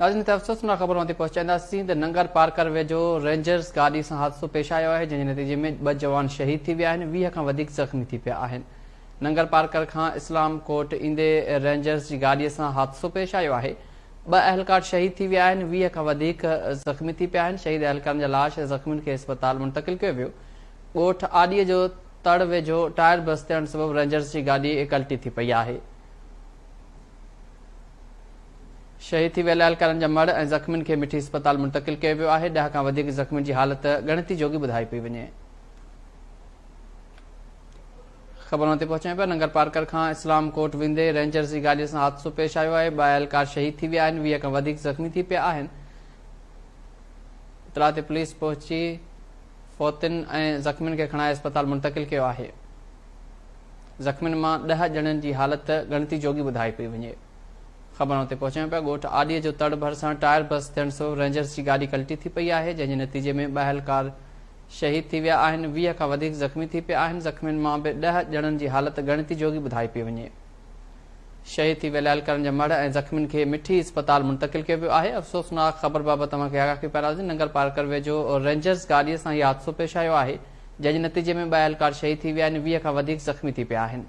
ناظرين هتي افسوسناڪ خبر اوهان تائين پهچائينداسين ته ننگر پارڪر ويجهو رينجرز گاڏي سان حادثو پيش آيو آهي جنهن جي نتيجي ۾ ٻه جوان شهيد ٿي ويا آهن 20 کان وڌيڪ زخمي ٿي پيا آهن ننگر پارڪر کان اسلام ڪوٽ ايندي رينجرز جي گاڏي سان حادثو پيش آيو آهي ٻه اهلڪار شهيد ٿي ويا آهن 20 کان وڌيڪ زخمي ٿي پيا آهن شهيد اهلڪارن جا لاش زخمين کي اسپتال منتقل ڪيو ويو ڳوٺ آڏي جو تڙ ويجهو ٽائر برسٽ ٿيڻ سبب رينجرز جي گاڏي ڪلٽي ٿي پئي آهي. شهيد ٿي ويل اهلڪارن جا مڙهه ۽ زخمين کي مٺي اسپتال منتقل ڪيو ويو آهي، ڏهه کان وڌيڪ زخمين جي حالت ڳڻتي جوڳي ٻڌائي پئي وڃي. خبرون تي پهچايون پيا ننگر پارڪر کان اسلام ڪوٽ ويندي رينجرز جي گاڏي سان حادثو پيش آيو آهي، ٻه اهلڪار شهيد ٿي ويا آهن، 20 کان وڌيڪ زخمي ٿي پيا آهن. اطلاع تي پوليس پهچي فوتين ۽ زخمين کي کڻائي اسپتال منتقل ڪيو آهي. زخمين مان ڏهه ڄڻن جي حالت ڳڻتي جوڳي ٻڌائي پئي وڃي. خبرون تي پهچايون پيا ڳوٺ آڏيء جو تڙ ڀرسان ٽائر برسٽ ٿيڻ سبب رينجرز جي گاڏي ڪلٽي ٿي پئي آهي جنهن جي نتيجي ۾ ٻه اهلڪار شهيد ٿي ويا آهن 20 کان وڌيڪ زخمي ٿي پيا آهن زخمين مان به ڏهه ڄڻن جي حالت ڳڻتي جوڳي ٻڌائي پئي وڃي. شهيد ٿي ويل اهلڪارن جا مڙهه ۽ زخمين کي مٺي اسپتال منتقل ڪيو ويو آهي افسوسناڪ خبر بابت توهان کي آگاهه ڪيون پيا رهياسين ننگر پارڪر ويجهو رينجرز گاڏي سان هي حادثو پيش آيو آهي جنهن جي نتيجي ۾ ٻه اهلڪار شهيد ٿي ويا آهن 20 کان وڌيڪ زخمي ٿي پيا آهن.